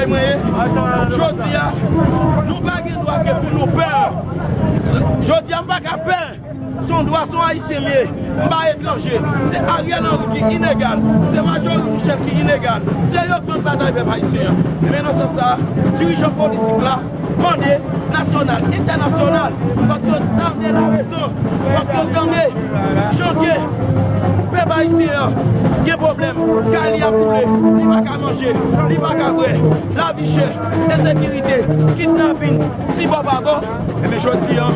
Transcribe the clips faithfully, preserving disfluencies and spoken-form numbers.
Mwen ye, jodi a, nou pa gen dwa ke pou nou pè. Jodi a, m pa ka pè. Se yon dwa, se yon Ayisyen m ye. M pa etranje. Se Ariel Henry ki inegal. Se Marjorie Michel ki inegal. Se yo k pran batay pèp ayisyen an. Ebyen, nan sans sa a, dirijan politik la mande nasyonal, entènasyonal, fòk yo tande larezon, fòk yo tande jan ke pèp ayisyen an gen pwoblèm, kay li ap boule, li pa ka manje, li pa ka bwè, lavi chè, ensekirite, kidnapin, ti bò pa bò. Ebyen, jodi a,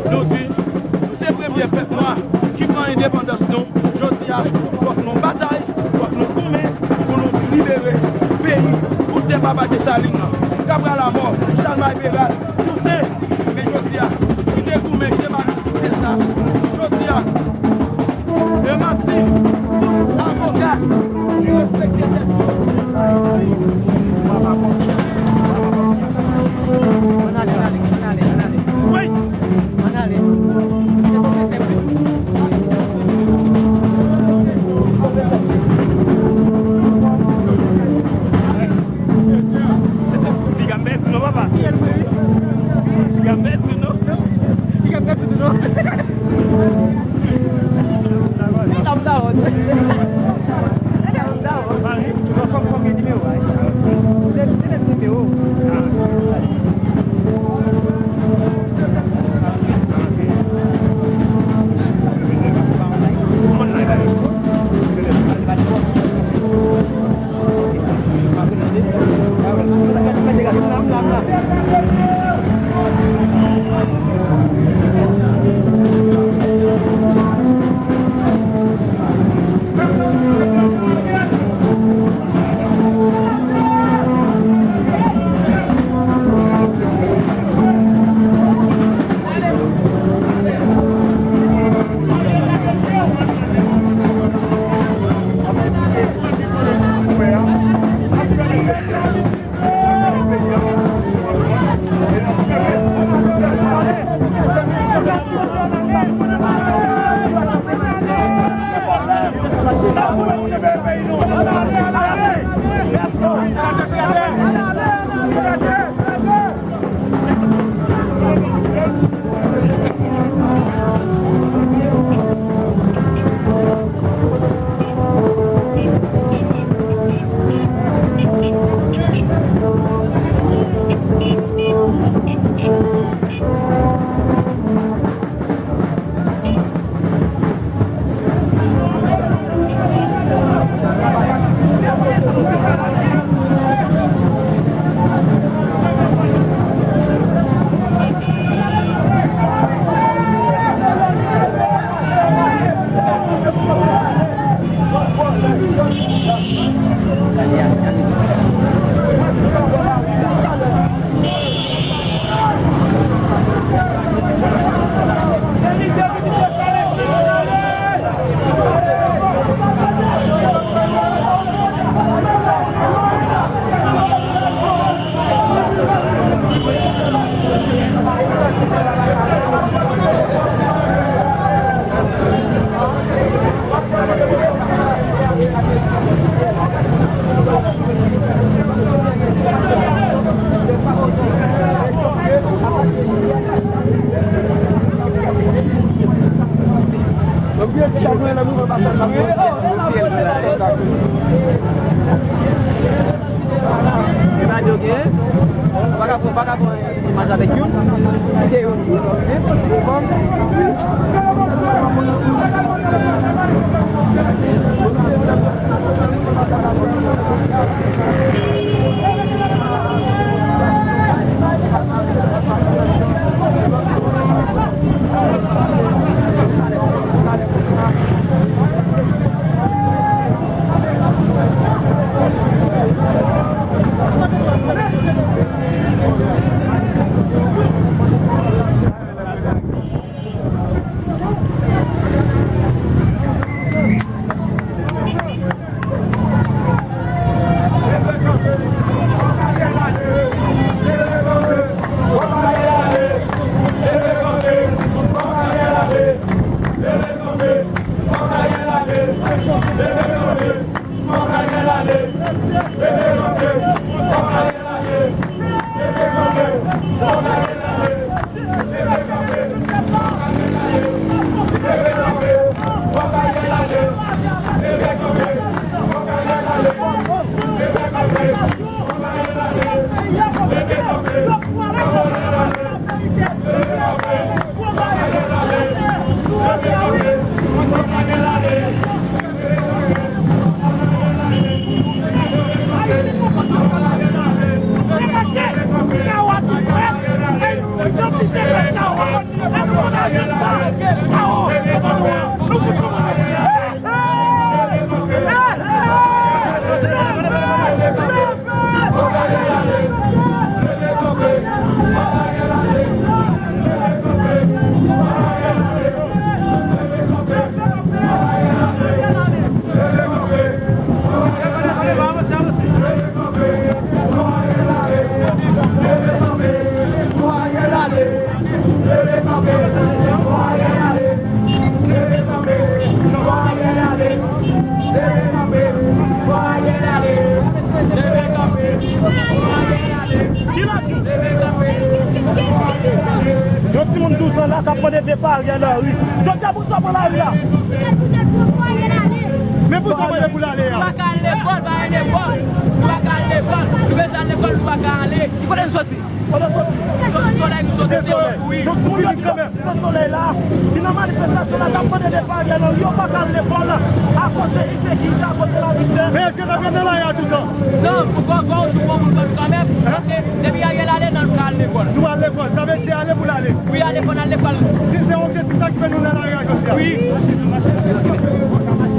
nou di, nou se premye pèp nwa ki pran endepandans nou. Jodi a, fòk nou batay, fòk nou goumen pou nou libere peyi pou tè papa Desalin nan. Kabral amò, Chalmay Peral, Tousen, men jodi a, kite goumen, kite batay, kite sa. Jodi a, e m ap di, tout avoka ki respekte tèt yo. Ann ale, ann ale, ann ale, ann ale. Wi. Ann ale. Se pwofesè m wi. Piga m pèdi non, papa. Piga m pèdi non. Piga m pèdi non. Sa m dawòn. Sa m dawòn. Kòm, kòm gen nimewo a. Lè, lè nimewo. Imaj avèk youn. Kite youn. La k ap mande depa Ariel Henry. Jodi a, poukisa w pran lari a? Men poukisa w mande pou l ale a? Nou pa ka al lekòl, pa gen lekòl. Nou pa ka al lekòl. Nou bezwen al lekòl, nou pa ka ale. Ki kote nou soti? Kote w soti? Soti Solèy, nou soti Solèy. Donk, moun yo ki soti nan Solèy la, ki nan manifestasyon la, k ap mande depa Ariel Henry, yo pa ka al lekòl akoz de ensekirite, akoz de lavitè. Men èske n ap ret nan lari a toutan? Non, pou kò, kò, jou pou moun pran kanmenm. Paske depi Ariel ale, n al ka al lekòl. Nou al lekòl. Sa vle di se ale pou l ale. Wi, ale, fò n al lekòl. Se yon objektif sa ki fè nou nan lari a jodi a. Wi.